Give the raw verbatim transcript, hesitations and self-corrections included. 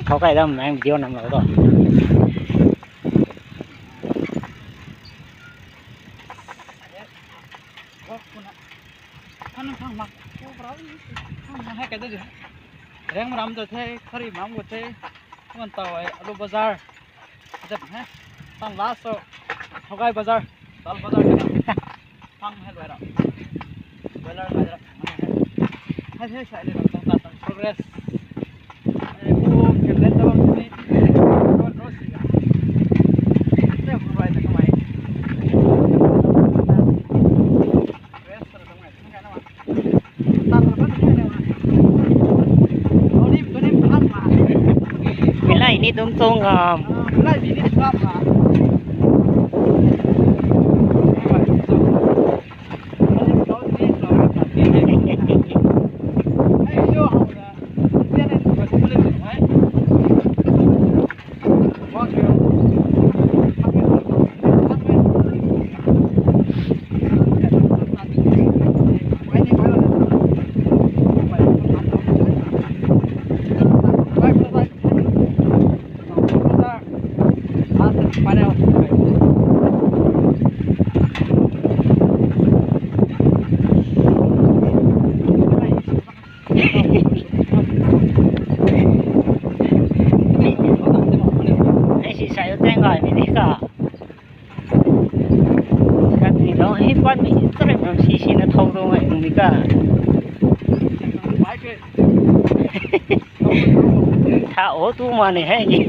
Khou kai dam meng video nam lo to. Rang ram to the, khari mam to the, kuman tau ai alu bazar. Jap he, tang last to, Thogai bazar, dal bazar ke na. Tang he loi ra. Bazar loi ra. Hai the sai le tang tang tang progress. Ai bu ke le tang ni. Road road si ga. Te bu rai ta kamai. Progress ta tang mai. Milai ni tum tung am. Ai si sai teng gai mi di ka. Kat ni lo, hei pan mi, tarep nam si si na thau dong ai, mi ka. Tha o tu ma ni hei ni.